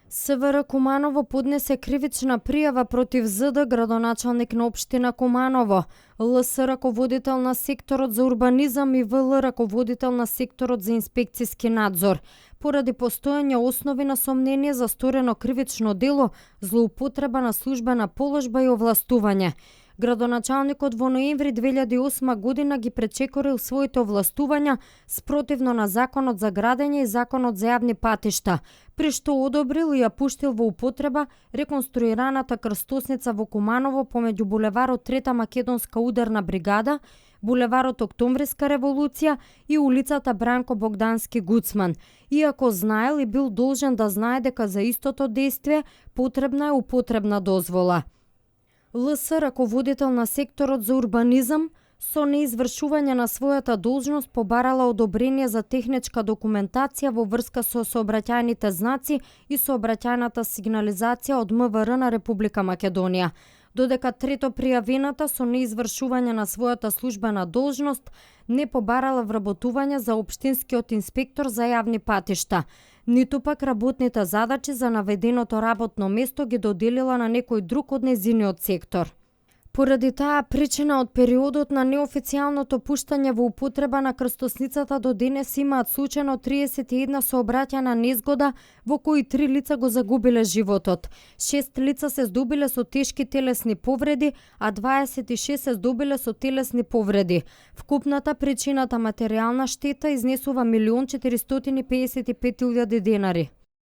СВР Куманово поднесе кривична пријава против ЗД, градоначалник на општина Куманово, ЛС раководител на секторот за урбанизам и ВЛ раководител на секторот за инспекцијски надзор, поради постоење основи на сомнение за сторено кривично дело, злоупотреба на службена положба и овластување. Градоначалникот во ноември 2008 година ги пречекорил своите овластувања спротивно на Законот за градење и Законот за јавни патишта, при што одобрил и ја пуштил во употреба реконструираната крстосница во Куманово помеѓу булеварот Трета македонска ударна бригада, булеварот Октомвриска револуција и улицата Бранко Богдански Гуцман, иако знаел и бил должен да знае дека за истото действие потребна е употребна дозвола. ЛС раководител на секторот за урбанизам со неизвршување на својата должност побарала одобрение за техничка документација во врска со сообраќајните знаци и сообраќајната сигнализација од МВР на Република Македонија, додека трето пријавената со неизвршување на својата службена должност не побарала вработување за општинскиот инспектор за јавни патишта, ниту пак работните задачи за наведеното работно место ги доделила на некој друг од нејзиниот сектор. Поради таа причина од периодот на неофицијалното пуштање во употреба на крстосницата до денес имаат случајно 31 сообраќајна незгода во кои 3 лица го загубиле животот, 6 лица се здобиле со тешки телесни повреди, а 26 се здобиле со телесни повреди. Вкупната причината материјална штета изнесува 1.455.000 денари.